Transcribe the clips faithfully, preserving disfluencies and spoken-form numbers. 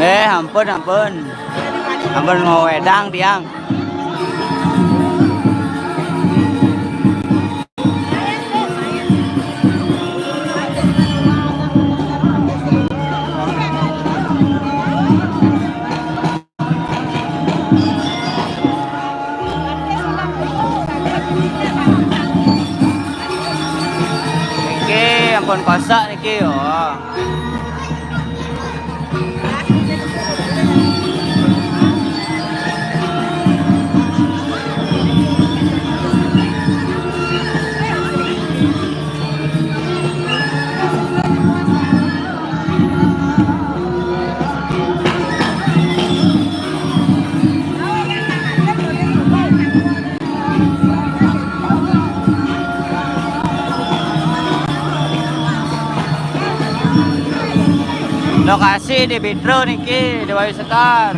Eh, ampun, ampun. Ampun, mau wedang tiang. Niki ampun kosok niki, oh. Lokasi di Bitru niki, di Wayu Sekar.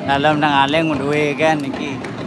Dalem nang aléng duwé kan iki.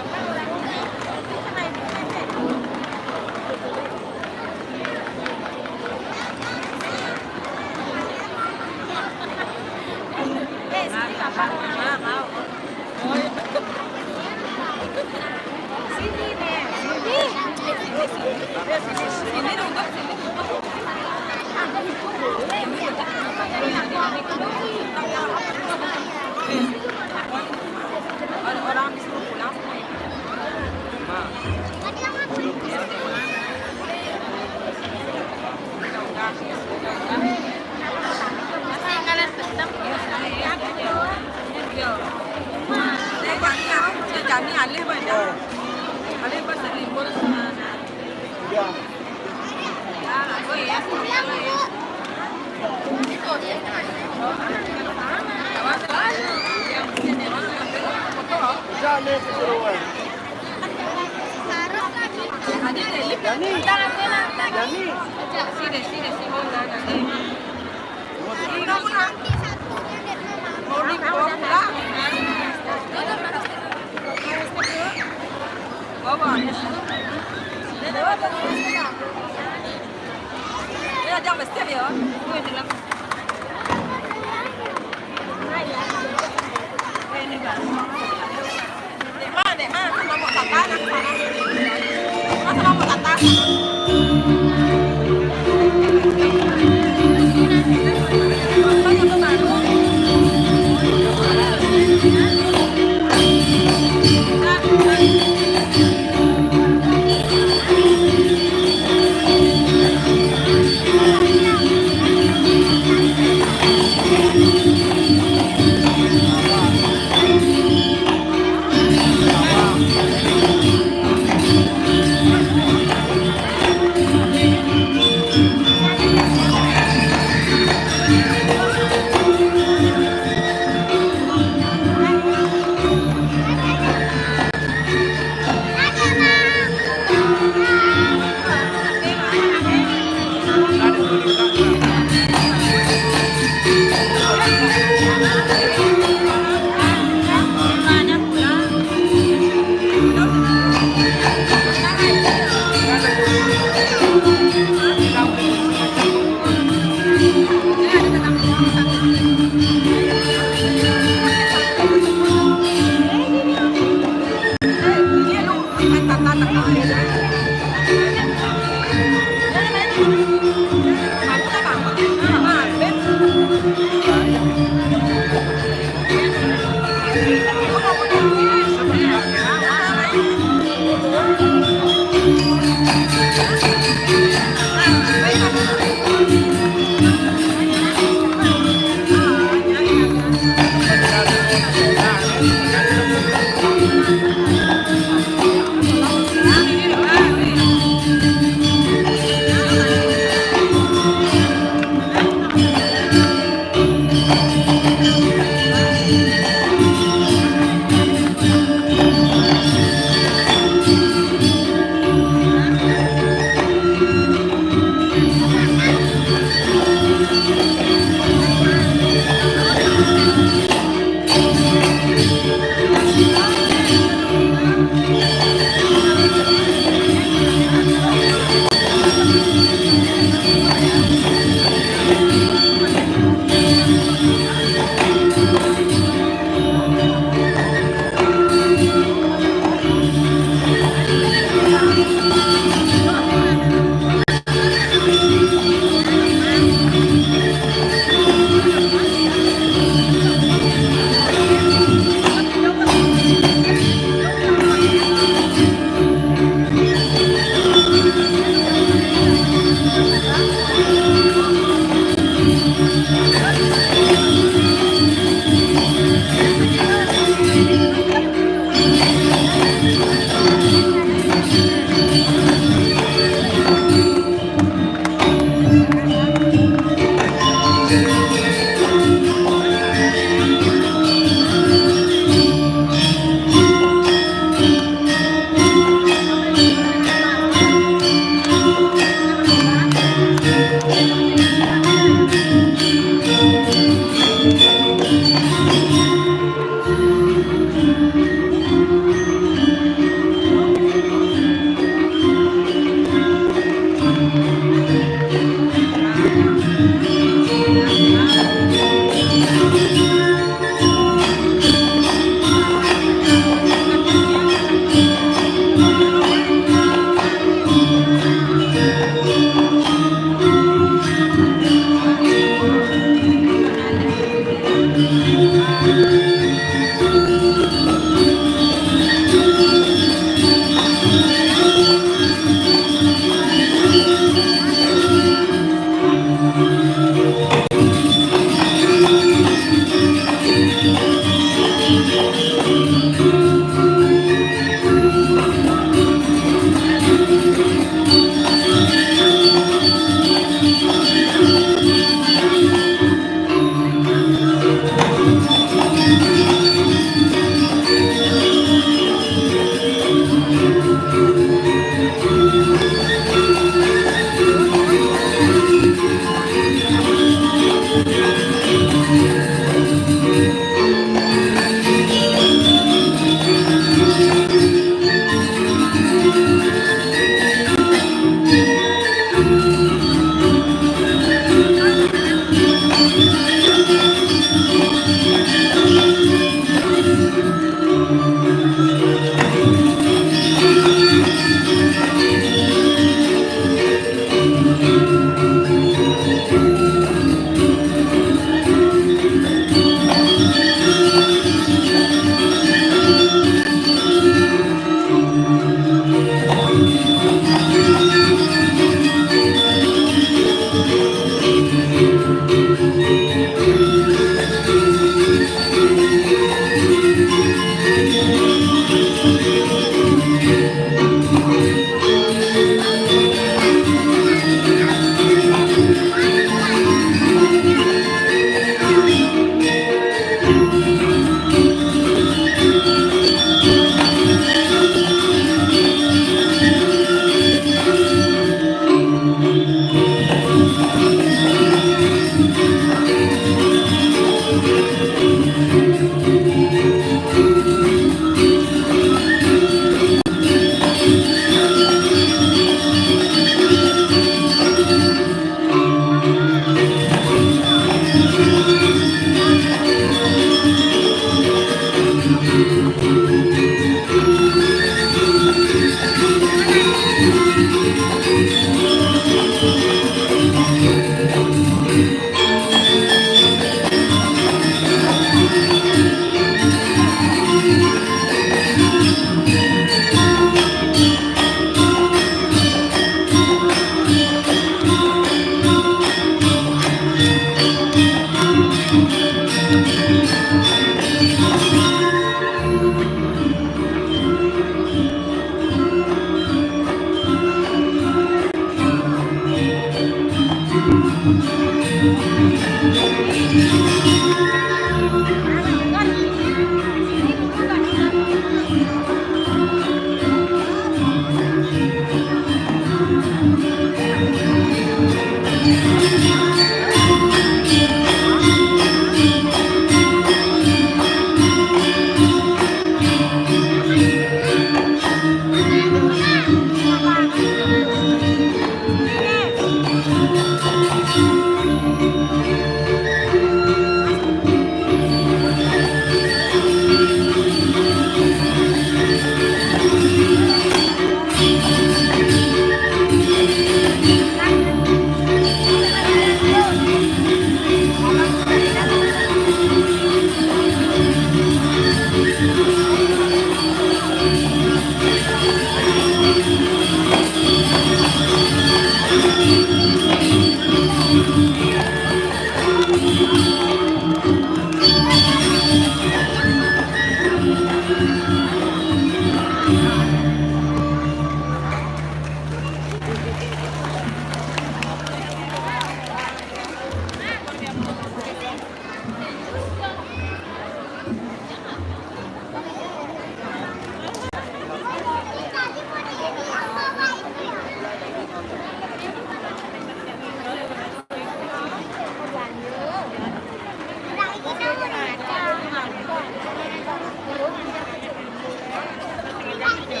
Kirain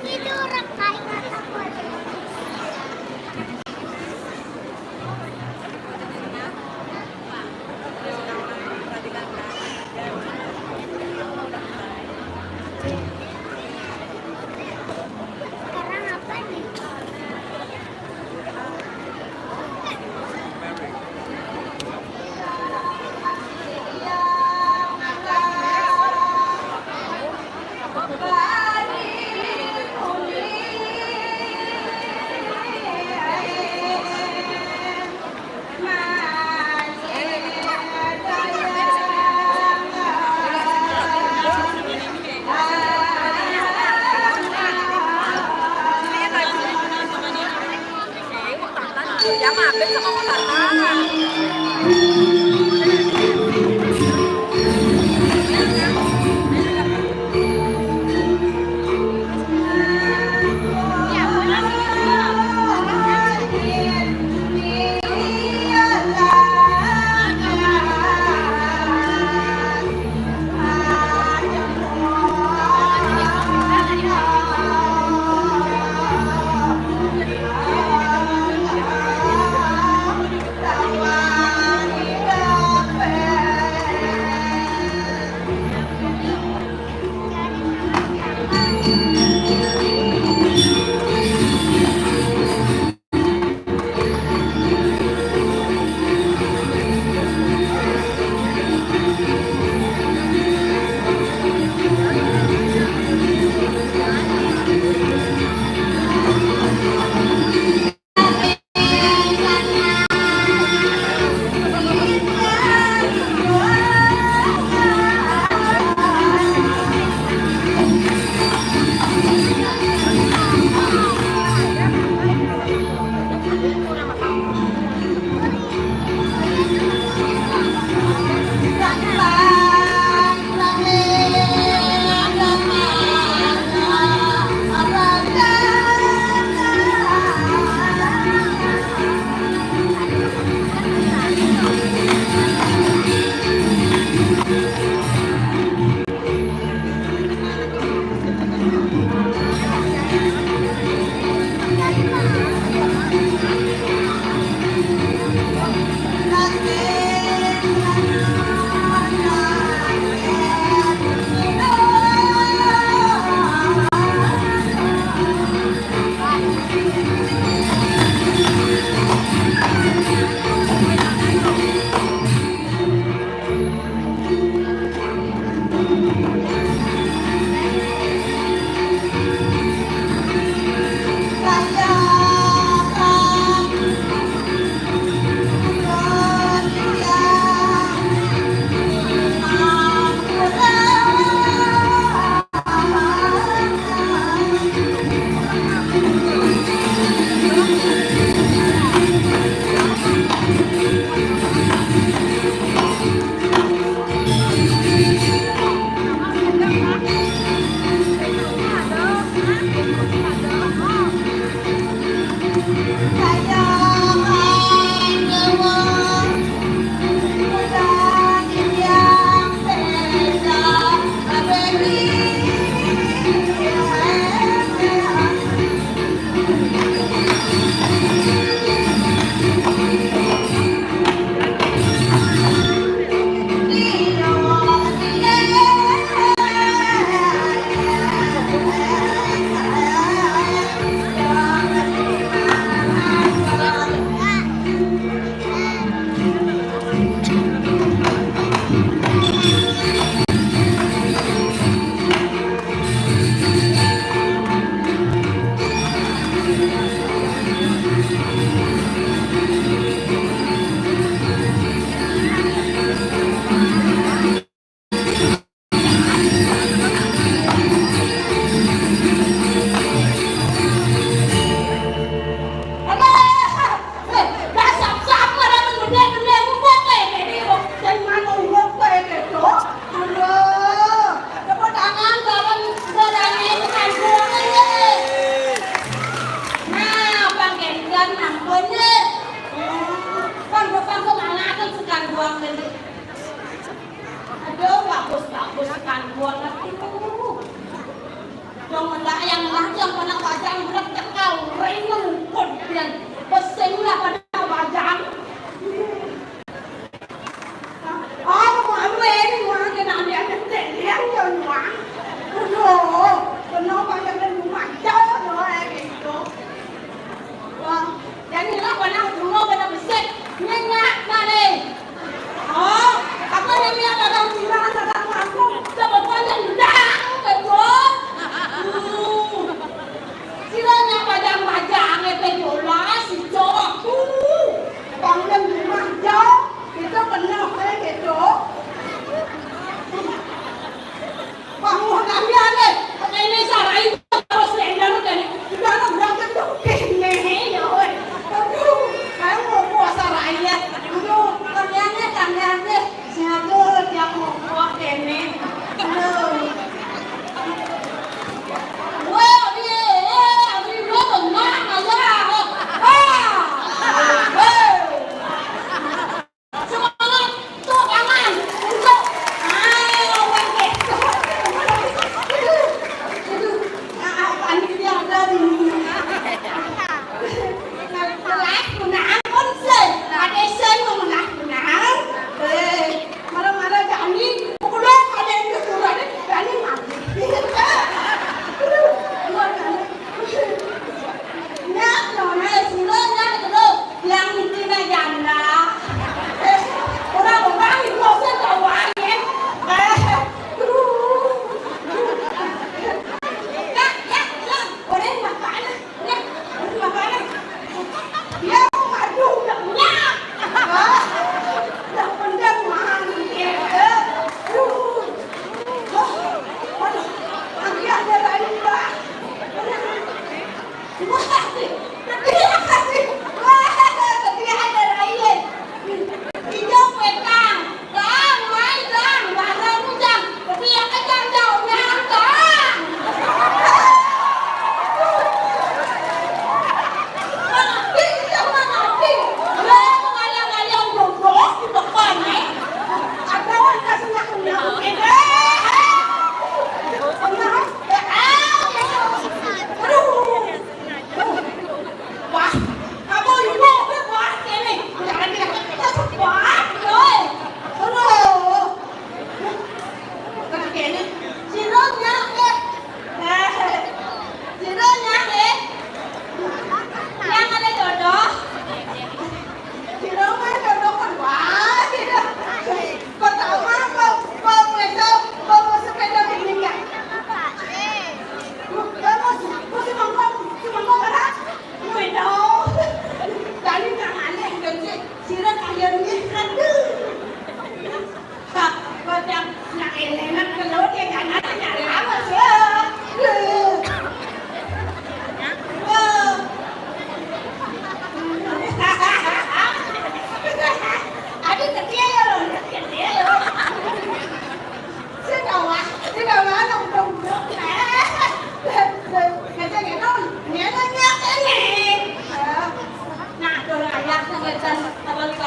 itu orang kain atau apa? Sekarang apa nih?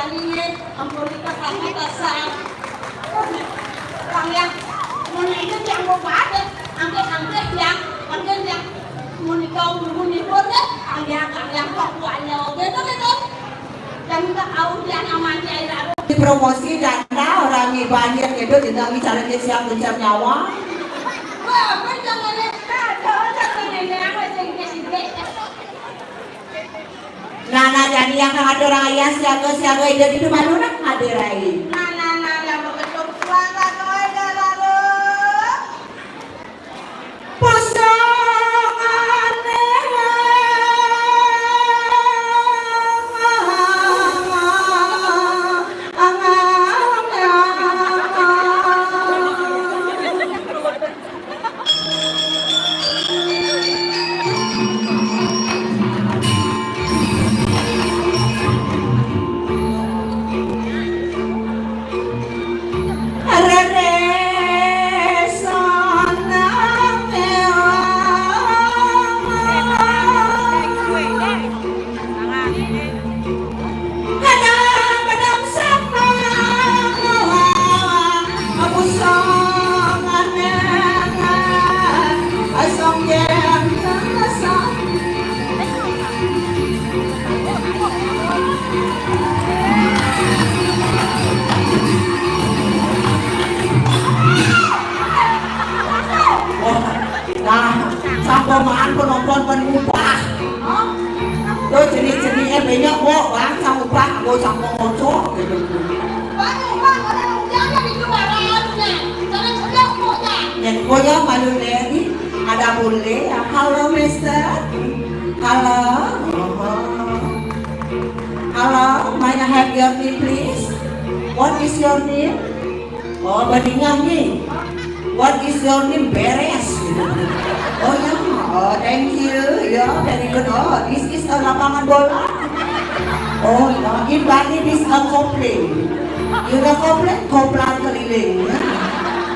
Ampun, kita sama kasar. Kang Yang, mun itu yang mau pada, angke-angke yang, angke yang, mun itu, mun itu deh, Kang Yang, Kang Yang, kok kuatnya, oke, tuh, gitu. Dan kita tahu dia namanya, ya, dipromosi dana orang di banjir itu, kita bicara dia siap gencet nyawa. Wah, apa jangan lihat, ada, ada, ada, ada, ada, ada, ada. Nah, nah, jadi yang ada orang ayah siaga-siaga itu, itu malu nak hadir ai. Nah, nah, nah, nah, begitu suara kau ada lalu. Posongane. Wah, nah, sampah maan penonton penupah. Tuh, jenis-jenisnya banyak, kok, Bang, sampah, gua sampah ngocok, gitu. Bang, Bang, orang hujannya di luar, jangan, jangan sedang, kok, ya. Ya, gua ya malu deh, ini ada bule ya. Halo, Mister. Halo. Halo, may I have your name, please? What is your name? Oh, badingan nih. What is your name? Beres. Oh ya, oh, thank you. Ya, very good. Oh, this is a lapangan bola. Oh ya, in Bali this a kopling. You know kopling? Kopling keliling.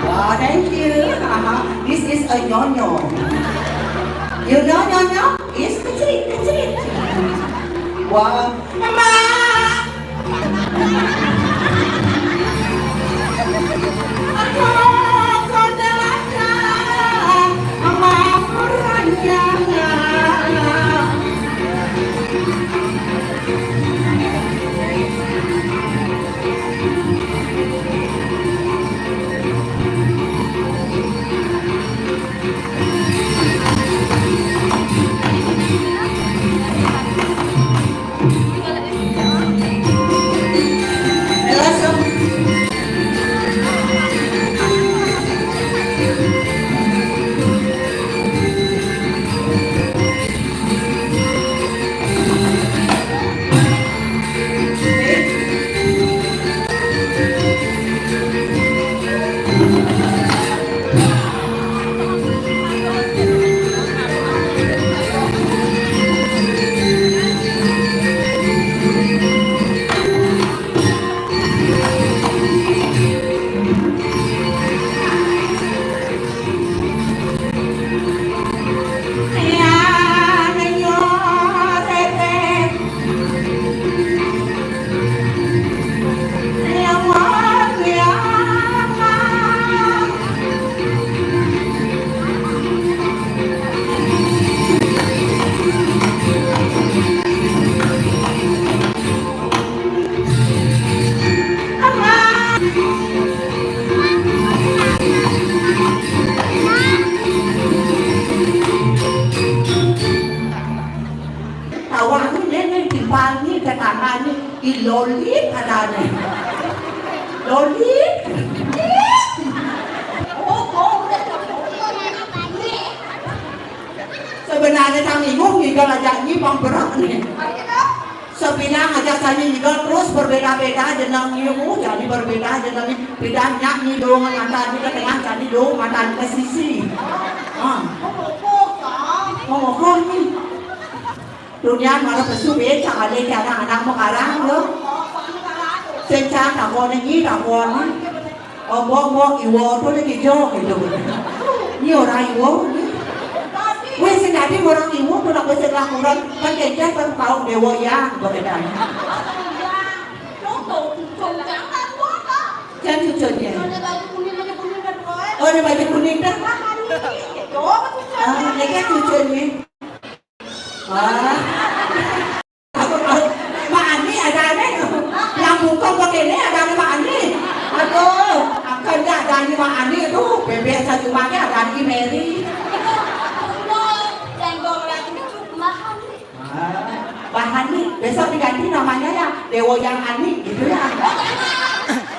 Wah, thank you. Aha, this is a nyonyo. You know nyonyo? Is kecil, kecil. Wah, Emak. Aku kau dalam, Emak, aku rancangan. Tawa ni, ni, ni, timpal ni, tetangga ni, i lolit ada ni. Lolit. Sebenarnya kami ngomong ni kalau jadi pemberat ni. Sebilang aja saya juga terus berbeda-beda jenang ni, oh, jadi berbeda jenang ni. Bedanya ni dong mata ni ke tengah, jadi dong mata ni ke sisi. Ah. Ngomong ni. Dunia malah pesu becak balik ke anak-anak mengarang tu. Sencang tak kau ni, tak kau ni. Ombok-ombok iwo tu lagi jauh gitu. Ni orang iwo ni. Weh, sing dadi orang iwo tu nak besar laporan, kan kejar kan kau dewa ya, begitu. Kan cucunya. Ada baju kuning, ada kuning, ada dua. Oh, ada baju kuning dah. Nah, hari ini. Coba cucu. Ah, ini kan cucunya. Ah. Aku, aku, Mak Ani ada nih. Yang bungkong begini ada nih Mak Ani. Aduh, aku nggak ada nih Mak Ani tuh. Bebek satu pakai ada nih Mary. Udah, jangan bawa lagi. Mahal. Ah, Pak Hani, besok diganti namanya ya, Dewo Yang Ani, gitu ya.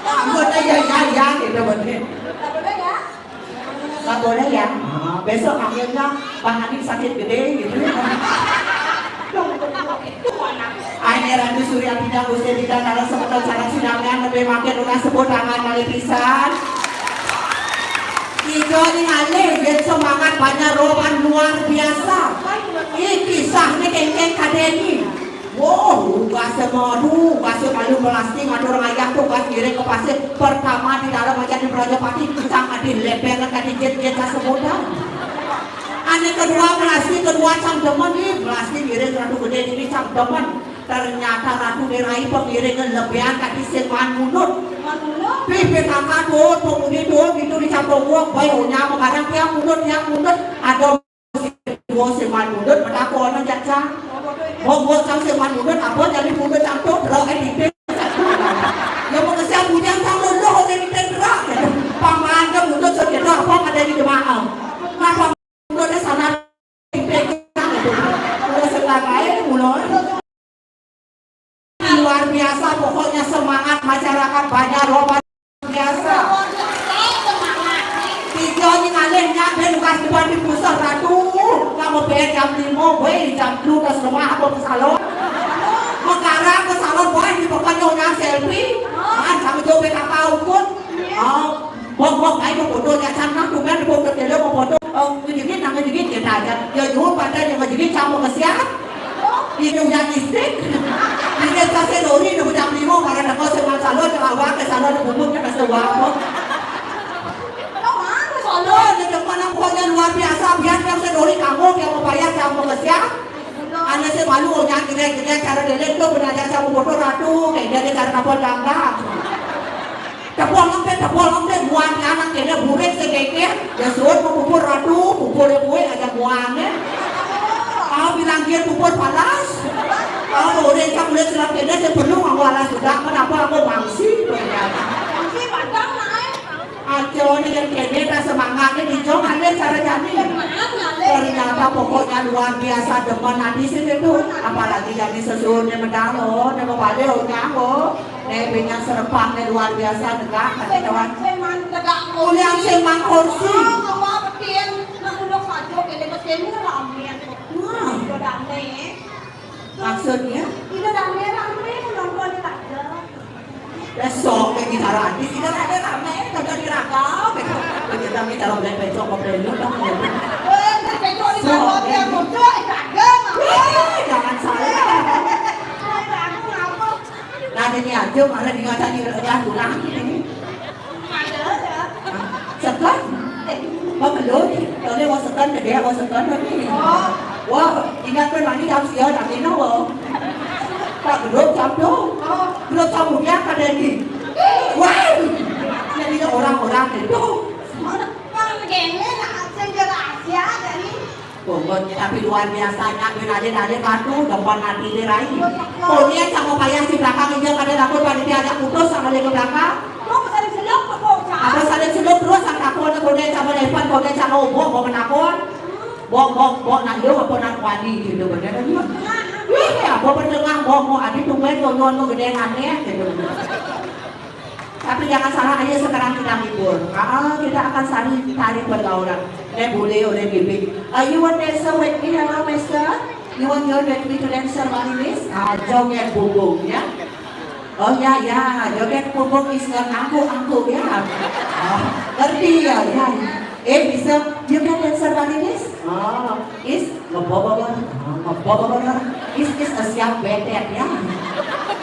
Anggota ya, ya, ya, gitu, bener. Nggak boleh ya? Nggak boleh ya? Ah, besok panggilnya Pak Hani sakit gede, gitu ya. Aine Ratu Surya Bidang Gusti Bidang dalam semeton sareng sinamian lebih makin ulah sebut tangan malih pisan. Ijo ningali, yén semangat banyak rohan luar biasa. Ih, kisahnya kengkeng kadeni. Wow, tugasnya madu, tugasnya malu melasting, ngatur ngayah tugas ngiring ke pasir. Pertama di dalam aja di Prajapati, sang adi leper tadi jet-jet semudah. Ane kedua melasting, kedua sang demen nih, melasting ngiring ratu gede ini sang demen. Ternyata ratu dirai pengiringan lebihan tadi sing man munut. Man munut? Pi P K K tuh, pemudi tuh, gitu dicampur gua, baik, oh, nyamuk kadang tiap munut, tiap munut, ada gua sing man munut, pada aku orang caca. Mau gua sang sing man munut, apa jadi munut campur, terus eh, di P P K K. Ya, mau kesian bujang sang luluh, orang di tendera, gitu. Paman ke munut, segitu apa, ada di jemaah. Ngapa munut sana, di P P K K, gitu. Udah setelah baik, mulai. Luar biasa, pokoknya semangat masyarakat banyak luar biasa. Tiga ini ngalih nyak dan lukas depan di pusat ratu. Kamu bayar jam lima, weh, jam tujuh ke rumah apa ke salon? Mekara ke salon, weh, di pekan nyonya selfie. Man, sama jauh P K K ukut. Oh, bok, bok, ayo foto, ya, sana, tuh kan, foto, dia mau foto. Oh, ngejigit, nah, ngejigit, kita aja. Ya, jauh pada yang ngejigit, sama ke siap. Ini udah listrik. Ini saya dori, ini udah limo, karena kau sama salon, yang awak ke salon, bubut, yang kasih uang. Salon, di depan aku aja luar biasa, biar yang saya dori kamu, yang mau bayar, yang mau kesian. Anda saya malu, yang gede-gede, cara dia tuh, benar aja sama foto ratu, kayak dia, dia cara kapal gangga. Tepung lembek, tepung lembek, buahnya anak kena burik segege. Ya suruh pupur ratu, pupur ya kue ada buahnya. Kau bilang dia pupur panas. Kau boleh kamu lihat surat kena saya perlu mau alas juga. Kenapa aku mangsi? Mangsi padang naik. Aja orang yang kena tak semangatnya dijong ada cara jadi. Ternyata pokoknya luar biasa demen nanti sih itu. Apalagi jadi sesuruhnya medalo, dia mau balik orang. Nek, benya serepang nek luar biasa negak, kata kawan. Sing man tegak. Ulian sing man kursi. Oh, kamu betin. Nah, udah saja kene betin ini rame. Nah. Udah dame. Maksudnya? Ini dame rame, nonton saja. Besok kayak gitar artis, tidak ada rame, tidak diragam. Begitu kami kalau beli besok mau beli lu, kamu ya. Eh, besok di kantor dia muncul, eh, kagak. Wih, jangan salah. Nah, ini aja, mana di ngaca di relah tulang ini. Sekan? Apa belum? Kalau mau sekan, gede mau sekan, tapi. Wah, ingat kan, mandi jam siang, tapi no. Tak belum jam tu. Belum jam mulia, kata ini. Wah, jadi orang-orang itu. Bang, gini, nah, saya rahasia, jadi. Pokoknya tapi luar biasanya, nalin-nalin batu, depan hati dia lain. Kemudian sama payah si belakang, dia pada takut, pada dia ada putus sama dia ke belakang. Mau saling selok, apa? Apa saling selok terus, sama takut, kemudian sama lepan, kemudian sama obok, mau menakut. Bok, bok, bok, nak yo, apa nak wani gitu, bener kan? Wih, ya, apa bertengah, bok, bok, adi tumben, nonton, gede, aneh, gitu. Tapi jangan salah, ayo sekarang kita libur. Ah, kita akan cari, cari pergaulan. Nek boleh, oleh bibi. Uh, you want dancer with me, hello, mister? You want girl with me to dancer, Bali, miss? Ah, joget bumbung, ya. Oh, ya, ya, joget bumbung is not angkuk-angkuk, ya. Oh, ngerti, ya, ya. Eh, mister, you can dancer, Bali, miss? Oh, is ngebobobor, ngebobobor. Is, is a siap betet, ya.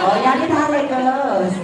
Oh, ya, ditarik, terus.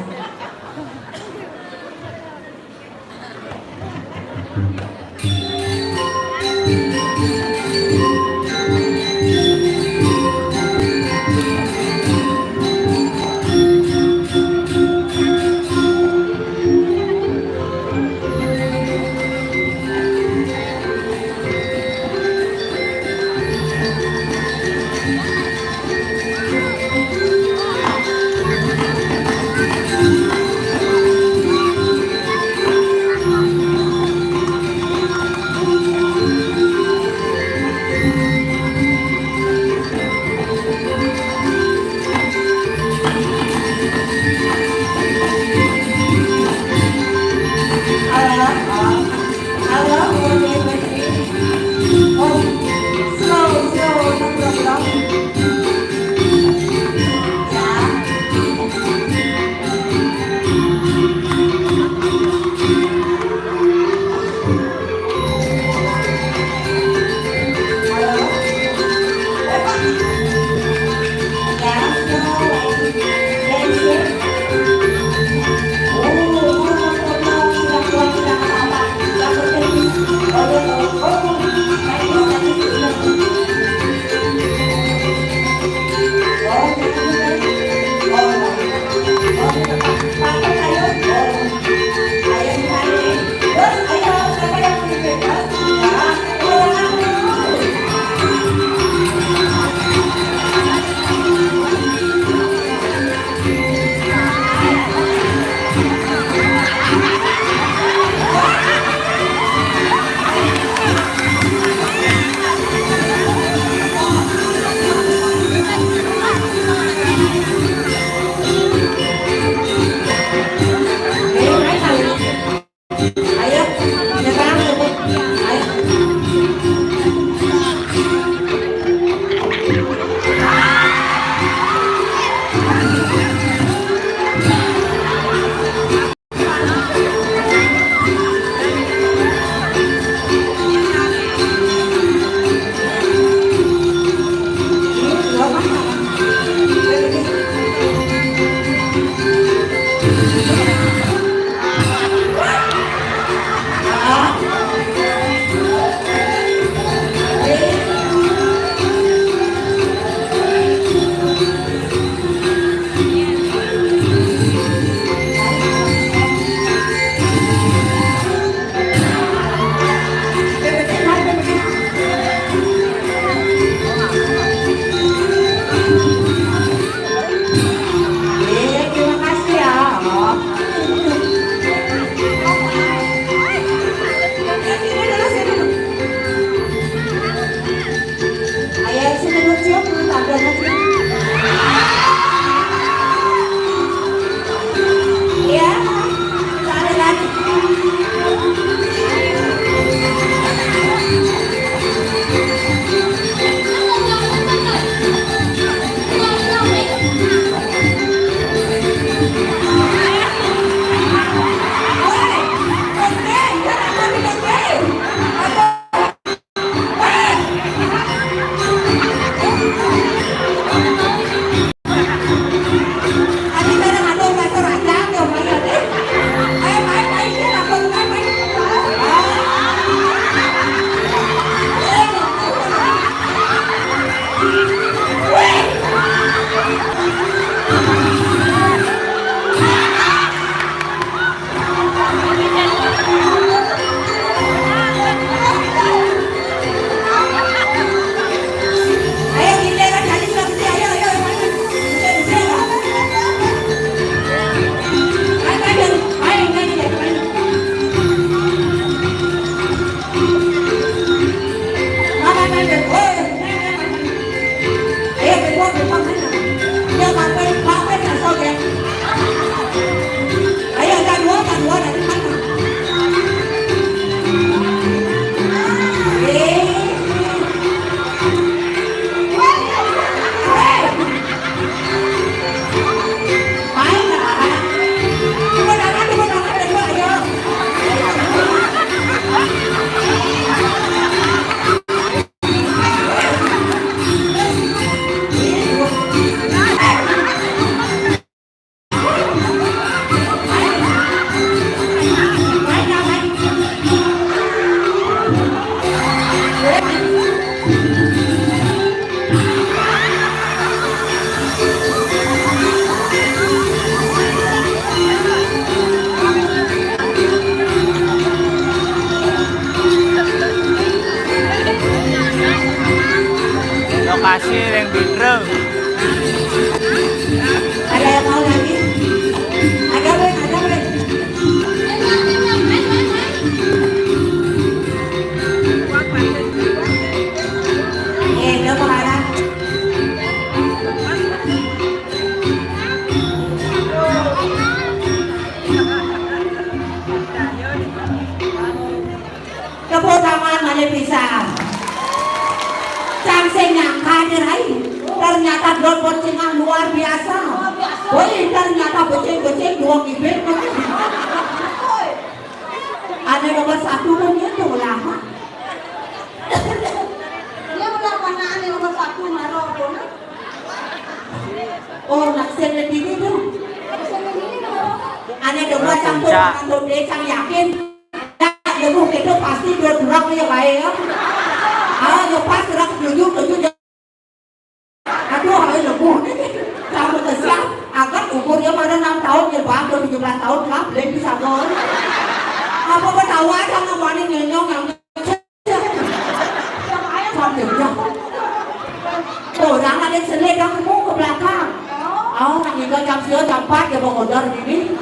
Lokasi ring Bidra. Ada yang mau lagi? Ada, Bang? Ada, Bang? Eh, udah, Bang, ada. Tepuk tangan malih pisan. Cang sing nyangka nih, Rai. Ternyata Don Bocin luar biasa. Woi, ternyata becing-becing dua kibit. Ada nomor satu kan dia tuh lama. Dia udah mana ada nomor satu, maro, apa, nah? Oh, nak sing lebih ini tuh. Sing lebih ini, maro. Ada dua campur Puncak. Dengan Don Bocin, yakin. Ya, ya, Bu, kita pasti dua-dua ya, baik ya. Ah, ya pas, gerak tujuh, tujuh, aduh, ayo, Bu. Kamu kesian, angkat umurnya pada enam tahun, ya, Bang, udah tujuh belas tahun, lah, belum bisa, Bang. Apa ketawa sama wanita nyenyong yang kecil? Sampai udah. Orang ada yang selek, dah, Bu, ke belakang. Oh, nak tinggal jam sia, jam empat, ya, Bang, order ini.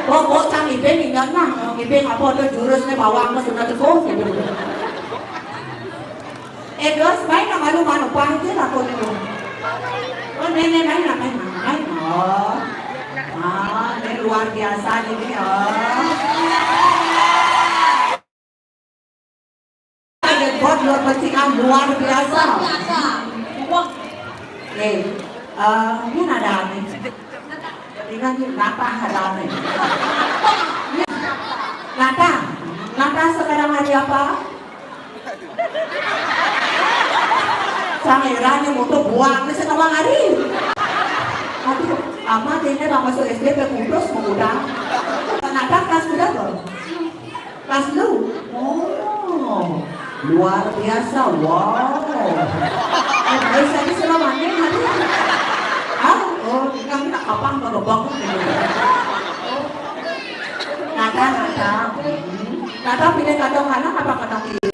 Oh, oh, sang Ipin ingat, nah. Ipin apa ada jurus nih, bawa sama Sunan Sepuh, gitu. Eh, Dos, main nama lu, mana? Panggil aku nih, lu. Oh, nenek, main nama, main nama. Oh. Ah, ini luar biasa ini, oh. Ada buat luar pecingan, luar biasa. Luar biasa. Wah. Eh, eh, ini ada aneh. Ini kan Nata ada aneh. Nata, Nata sekarang hari apa? Sang Era nih moto buang nih setengah hari. Aduh, amat ini nggak masuk S D, udah putus, mau udah. Kenapa kelas udah tuh? Kelas lu? Oh, luar biasa, wow. Eh, baik, saya selama ini, aduh. Ah, oh, ini kan kita kapang, babak. Nata, Nata. Hmm. Nata pilih kantong kanan apa kantong kiri?